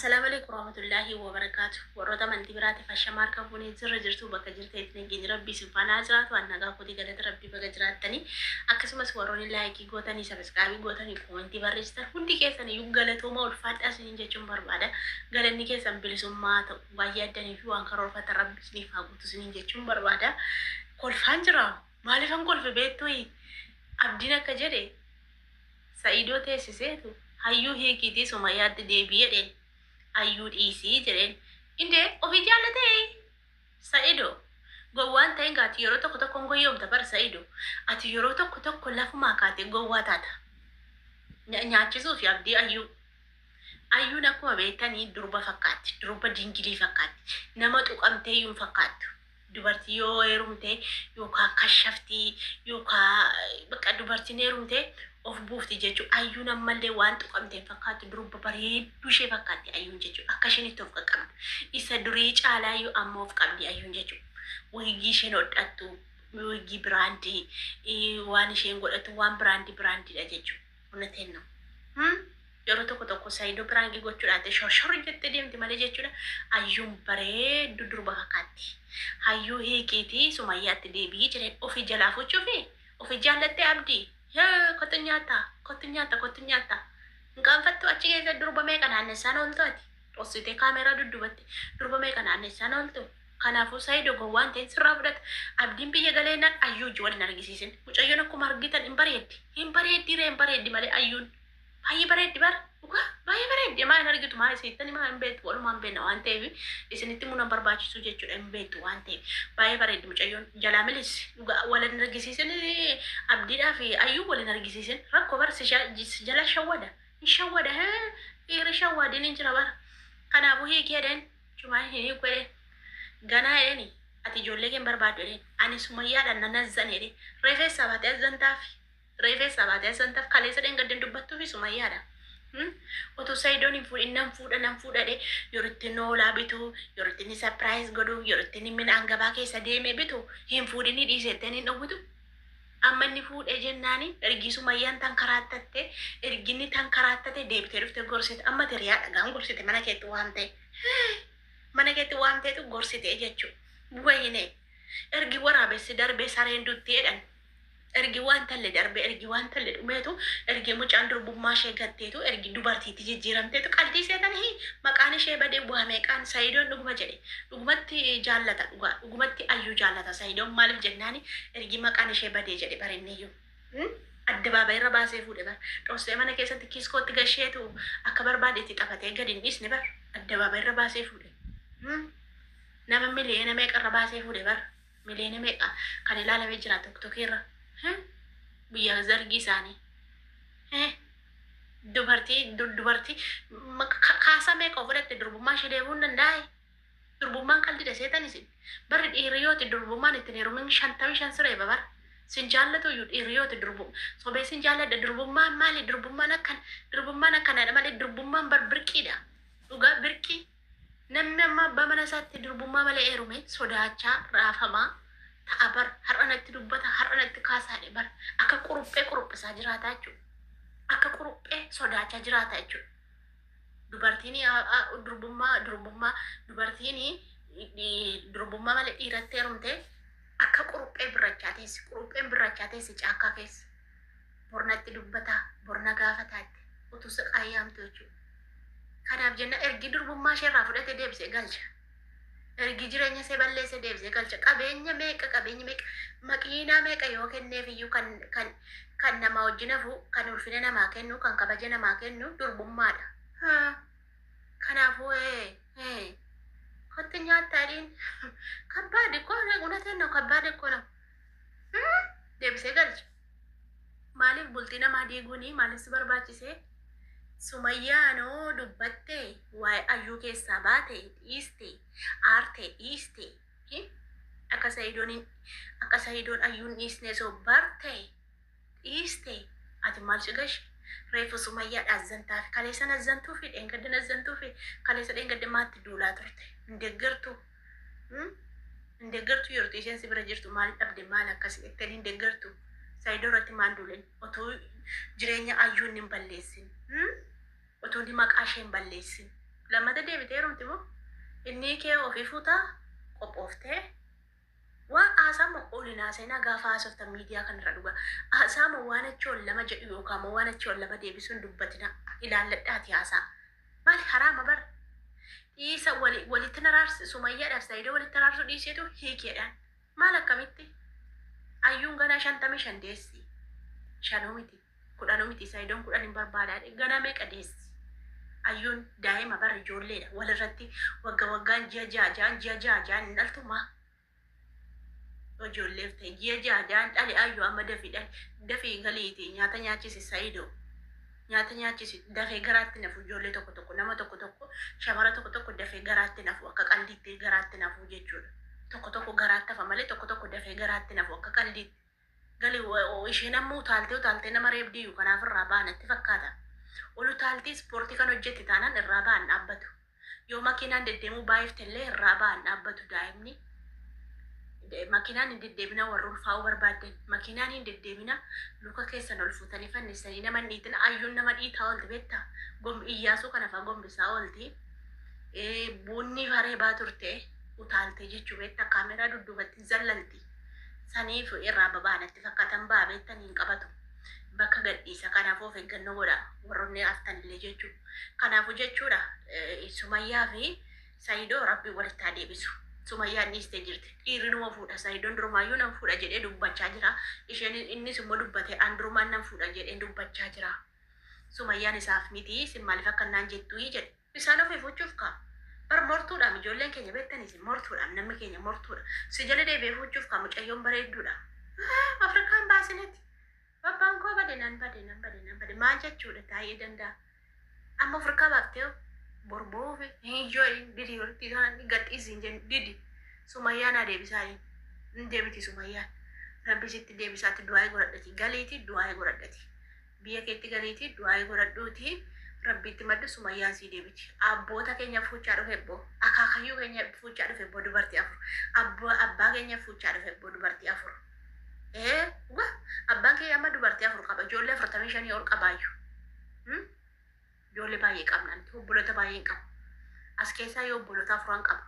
Assalamu alaikum warahmatullahi wabarakatuh. Warroota amantii biraatiif ashamaa harka fuunee jirra jirtu bakka jirtanitti nageenyi Rabbii isin faana haa jiraatu. An nagaa kootii galata Rabbii baga jiraattanii. Akkasumas warroonni like gootanii, subscribe gootanii, comment barreessitan hundi keessan iyyuu galatooma ulfaadhaa isiniin jechuun barbaada. Galanni keessan bilisummaa haa ta'u. Waan yaaddanii fi waan karoorfatan Rabbi isiniif haa guutu isiniin jechuun barbaada. Kolfaan jira. Maaliifan kolfe beektuyi? Abdiin akka jedhe Sa'idoo teessiseetu hayyuu hiikiitii Sumayyaatti deebi'i jedheen. Ayyuu dhiisii jedheen. Indee ofii jaallatee? Sa'ido gowwaa hin ta'in gaa ati yeroo tokko tokko hin goyyoomta bar Sa'ido ati yeroo tokko tokko lafumaa kaatee gowwaa taata. Nyaachisuufi abdii ayyuu. Ayyuun akkuma beektanii durba fakkaatti. Durba dingilii fakkaatti. Nama tuqamteeyyuu hin fakkaattu. Dubartii yoo heerumte yookaa kashafti yookaa bakka dubartiin heerumte of buufti jechuudha. Ayyuun ammallee waan tuqamte hin fakkaattu durba bareedduu ishee fakkaatti ayyuun jechuudha. Akka isheen itti of qaqqabdu. Isa durii caalaayyuu amma of qabdi ayyuun jechuudha. Wiigii isheen hodhattu wiigii biraandii waan isheen godhattu waan biraandii biraandiidha jechuudha. Unateen ነው. Yeroo tokko tokko Saidoo piraanki gochuudhaati shorshor jettee deemti malee jechuudha. Ayyuun bareeddu durba fakkaatti. Hayyuu hiikiitii Sumayyaatti deebi'ii jedheen ofii jalaa fuuchuufi ofii jaallattee abdii. Hee kottu nyaata kottu nyaata kottu nyaata. Hin qaanfattu achi keessa durba meeqa naannessaan ooltu ati. Dhossitee kaameeraa dudduubatti durba meeqa naannessaan ooltu. Kanaafuu Saido gowwaan ta'in sirraa fudhata. Abdiin biyya galeennaan ayyuu wajji wal hin argisiisin. Mucayyoon akkuma argitan hin bareeddi. Hin bareeddi ree hin bareeddi malee ayyuun. Baay'ee bareeddi bar. Dhugaa baay'ee bareeddi. Maa hin argitu maa isiittan maa hin beektu walumaa hin beekna waan ta'eef isinitti himuu nan barbaachisu jechuudha hin beektu waan ta'eef. Baay'ee bareeddi mucayyoon jalaa milisi. Dhugaa wal hin argisiisin abdiidhaa fi ayyuu wal hin argisiisin. Rakkoo bar si jala shawwada. Hin shawwada hee dhiirri shawwaadiin hin jira bar. Kanaafuu hiikii jedheen chumaa hin hiiku jedheen. Ganaa jedheeni ati ijoollee kee hin barbaaddu jedheen. Ani sumayyaadhaan nan azzan jedheen. Reef eessaa baatee azzantaafi? Reef eessaa baatee azzantaaf? Kaleessa dheengadda hin dubbattuufi sumayyaadha. Utuu Sayidoon hin fuudhin nan fuudha nan fuudha jedhee yeroo itti inni hoolaa bitu, yeroo itti inni surprise godhu, yeroo itti inni midhaan gabaa keessa deemee bitu hin fuudhinii dhiisi jettee hin dhowwitu. Amma inni fuudhee jennaani ergii sumayyaan tankaraatatte ergi inni tankaraattate deebitee dhufte gorsite. Amma ati riyaa dhagaan gorsite mana keetti waamtee. Mana keetti waamteetu gorsite jechuu. Wayine ergi waraabessi darbee sareen dutti jedhan. Ergi waan talle darbee ergi waan talle dhumeetu ergi mucaan durbummaa ishee gatteetu ergi dubartiitti jijjiiramteetu qaldii seetanii maqaan ishee badee waa meeqaan Sayidoon dhuguma jedhe dhugumatti jaallata dhugaa dhugumatti ayyuu jaallata Sayidoon maaliif jennaani ergi maqaan ishee badee jedhe barinniyyuu addabaabayii irra baasee fuudhe bar dhossee mana keessatti kiiskootti gasheetu akka barbaade itti taphatee gadi hin dhiisne bar addabaabayii irra baasee fuudhe nama miliyoona meeqa irra baasee fuudhe bar Miliyoona meeqa kan ilaalamee jira toktokii irra. Guyyaa zargii isaanii. Dubartii dubartii kaasaa meeqa of fudhatte durbummaa ishee deebi'uu hin danda'ai. Durbummaan qaldidha seetan isin. Barri dhiirri yooti durbummaan ittiin heerumin 55 sireeba bara. Sin jaallatu iyyuu dhiirri yooti durbu. Sobee sin jaalladha durbummaan maali durbummaan akkan durbummaan akkanadha malee durbummaan bar birqiidha. Dhugaa birqii. Namni amma abbaa mana isaatti durbummaa malee heerume sodaachaa, raafamaa ta'a bar. Har'a natti dubbata, har'a natti kaasaa jedhe bar. Akka quruphee quruphisaa jiraataa jechuudha. Akka quruphee sodaachaa jiraata jechuudha. Dubartiin durbummaa durbummaa dubartiin durbummaa malee dhiiratti heerumte akka quruphee birrachaa teessi. Qurupheen birrachaa teessi caakkaa keessa. Bor natti dubbata, bor na gaafata jette. Utuu siqaa yaamtu jechuudha. Kanaaf jenna ergi durbummaa ishee irraa fudhate deebisee galcha. Ergi jireenya ishee balleesse deebisee galcha. Qabeenya meeqa qabeenya meeqa makiinaa meeqa yoo kenneef iyyuu kan kan kan namaa wajjin hafu kan ulfina namaa kennu kan kabaja namaa kennu durbummaadha. Haa. Kanaafuu ee ee kottu nyaattaa jedhiin kabbaadi koo unateen ነው kabbaadi koo ነው deebisee galcha. Maaliif bultii namaa diiguuni maaliif si barbaachisee? Sumayyaanoo dubbatte waa'ee ayyuu keessaa baate dhiiste aarte dhiiste akka sa'idoon akka sa'idoon ayyuun dhiisne soo barte dhiiste ati maal si gashe reefu sumayyaadha azzantaaf kaleessa nazzantuufi dheengadda nazzantuufi kaleessa dheengadda maatti duulaa turte hin deeggartu Hin deeggartu yeroo isheen si bira jirtu maal dhabde maal akkas jettee hin deeggartu. Saayidoo irratti maal duulen otoo jireenya ayyuun hin balleessin. Otoo inni maqaa ishee hin balleessin. Lammata deebitee heerumti moo? Inni kee ofii fuutaa qophooftee waan haasaama ol hin haasa'inaa gaafa haasoftan miidiyaa kanarra dhugaa. Haasaama waan achi ol lama jedhu yookaan immoo waan achi ol lama deebisuun dubbatina ilaalladhaati haasaa. Maali haraama bara. Dhiisa walitti naraarsi Sumayyaadhaaf Saayidoo walitti araarsuu dhiiseetu hiikeedhaan. Maal akkamitti? Ayyuun ganaa 55 deessi. Shanuu miti. Kudhanuu miti Saayidoon 10 hin barbaadaa ganaa meeqa deessi? Ayyuun daa'ima bara ijoolleedha. Walirratti wagga waggaan ji'a ja'a ja'an ji'a ja'a ja'an hin dhaltu maa? Ijoolleef ta'e ji'a ja'a ja'an dhali Ayyuu amma dafii dhali. Dafii galiiti nyaata nyaachisi Saayidoo. Nyaata nyaachisi dafee garaatti nafu ijoollee tokko tokko nama tokko tokko shamara tokko tokko dafee garaatti nafu akka qaldiitti garaatti nafu jechuudha. Tokko tokko garaatti hafa malee tokko tokko dafee garaatti nafu akka qaldiitti. Gali isheen amma utaaltee utaaltee nama reebdiyyuu kanaaf irraa ba'a natti fakkaata. Ol utaaltii ispoortii kan hojjetti taanaan irraa ba'an dhaabbatu. Yoo makiinaan deddeemuu baay'ifte illee irraa ba'an dhaabbatu daa'imni. Makiinaan hin deddeebina warri ulfaa'uu barbaaddan. Makiinaan hin deddeebina luka keessan ol fuutanii fannistanii nama hin dhiitina. Ayyuun nama dhiitaa oolti beektaa? Iyyaasuu kana fa'aa gombisaa oolti. Buunni faree baa turte utaaltee jechuu beektaa? Kaameraa dudduubatti zallalti. Saniif irraa baba'an natti fakkaatan ba'a beektanii hin qabatu. Bakka gadhiisa kanaafuu of eeggannoo godha warroonni haftan illee jechuudha. Kanaafuu jechuudha Sumayyaa fi Saayidoo Rabbi walitti haa deebisu. Sumayyaan dhiistee jirti. Dhiirri numa fuudha. Saayidoon durumaayyuu nan fuudha jedhee dubbachaa jira. Isheen innis immoo dubbatee an durumaan nan fuudha jedhee dubbachaa jira. Sumayyaan isaaf miti isin maaliif akka naan jettuu jedhe. Isaan ofii fuuchuuf kaa. Bar mortuudhaam ijoolleen keenya beektanii isin mortuudhaam namni keenya mortuudha. Si jala deebi'ee fuuchuuf kaa mucayyoon bareedduudha. Afrikaan baasineeti. Abbaan koo bade nan bade nan bade nan bade maal jechuudha taa'ee danda'a. Amma Afrikaa baaftee borboofi hin ijoo didi walitti isaan gadhiisi hin jennu didi. Sumayyaan haa deebisaa hin deebiti Sumayyaan. Rabbi sitti deebisaatti du'aa godhadhati galiiti du'aa godhadhati. Biyya keetti galiiti du'aa godhadhuuti Rabbiitti maddu Sumayyaan sii deebiti. Abboota keenya fuuchaa dhufe ebboo akaakayyuu keenya fuuchaa dhufe ebboo dubartii afur. Abbaa keenya fuuchaa dhufe ebboo dubartii afur. Dhugaa abbaan keenya amma dubartii afur qaba ijoollee 45 ol qabaayyuu. Ijoollee baay'ee qabna nuti obboloota baay'ee hin qabu. As keessaa yoo obboloota afuran qaba.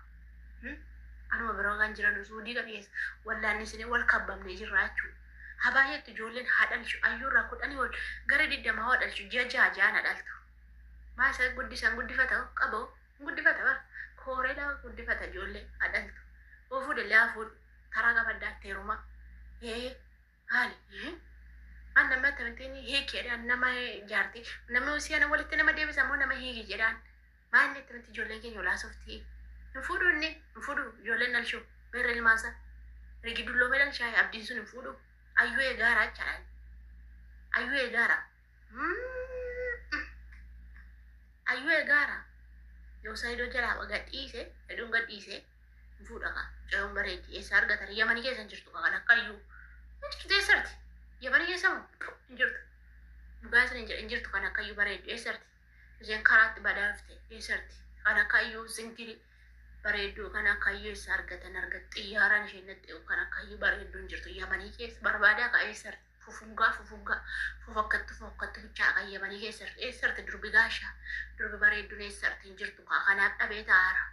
Anuma biroo kan jiran suudii kan keessa wallaannisinee wal kabbamnee jirra jechuudha. Haa baay'eetti ijoolleen haa dhalchu ayyuurraa 10 ol gara 20 haa dhalchu ji'a ja'a ja'an haa dhaltu. Maa isa guddisan guddifata qaboo guddifata bara kooree lama guddifata ijoollee haa dhaltu. Yoo fuudhillee haa fuudhu karaa qabaddaa teeruma. Haali. An nama akkamittiin hiiki jedhaan nama jaartii namni hosii ana walitti nama deebisa immoo nama hiiki jedhaan maal inni akkamitti ijoolleen keenya olaa softii hin fuudhu inni hin fuudhu ijoolleen dhalchu beerra ilmaansa rigi dulloomee dhalchaa abdiin sun hin fuudhu ayyuu eegaara jechaadhaan ayyuu eegaara ayyuu eegaara yoo Saayidoo jalaa gadhiise hedduun gadhiise hin fuudha kaa mucayyoon bareeddi eessa argatan Yamanii keessa hin jirtu kaa kan akka ayyuu hin jirtu eessarti Yamanii keessa moo hin jirtu dhugaa isin hin jedhe hin jirtu kan akka ayyuu bareeddu eessarti isheen karaatti badaa dhufte eessarti kan akka ayyuu singili bareedduu kan akka ayyuu eessa argatan argat xiyyaaraan isheen natti kan akka ayyuu bareedduu hin jirtu Yamanii keessa barbaadaa kaa eessarti fufungaa fufungaa fufakkattu fufakkattu bichaa kan Yamanii keessarti eessarti durbi gaashaa durbi bareedduun eessarti hin jirtu kaa kanaaf dhabee taa'aara.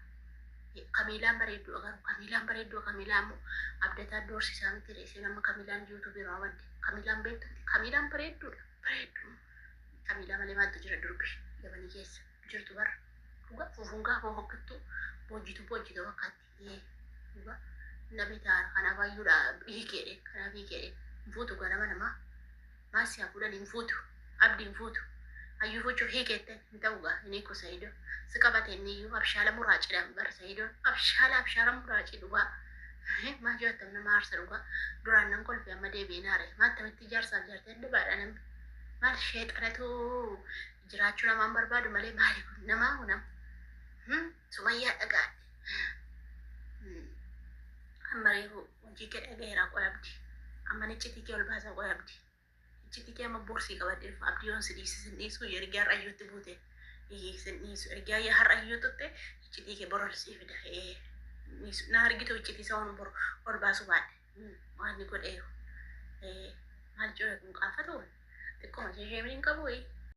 Kamiilaan bareedduu garuu Kamiilaan bareedduu Kamiilaa immoo abdataa doorsisaa miti reessee nama Kamiilaan yuutuubii irraa badde Kamiilaan beektu miti Kamiilaan bareedduudha bareedduu Kamiilaa malee maaltu jira durbi Yamanii keessa jirtu bara dhugaa fufungaa fufakkattu boojjitu boojjitu fakkaatti dhugaa dhabee taa'aara kanaaf ayyuudha hiikeedhe kanaaf hiikeedhe hin fuutu ganama namaa maasii haa fuudhan hin fuutu abdii hin fuutu ayyuu fuuchuuf hiikeette hin ta'u gaa inni ko Saayidoo si qabate inni iyyuu abshaala muraacidhaan bara Saayidoon abshaala abshaala muraacii dhugaa maa jaatam nama aarsa dhugaa duraan nan kolfe amma deebi'ee naare maa attamitti jaarsaaf jaartee adda baadha namni maal sheexanatu jiraachuu namaan barbaadu malee maali kun namaa hunam Sumayyaa dhagaadhe amma reefu hojii kee dhagaheera qoy abdi amma iccitii kee ol baasa qoy abdi iccitii kee amma borsii qabadhe dhufa abdii yoon si dhiisi sin dhiisu ergaa har'a ayyuutti buute sin dhiisu ergaa har'a ayyuutti iccitii kee bor ol sii fida na argitu iccitii isa waan bor ol baasu baadhe waan ni godheeru maal jedhu kun qaafatu xiqqooma ishee hin qabu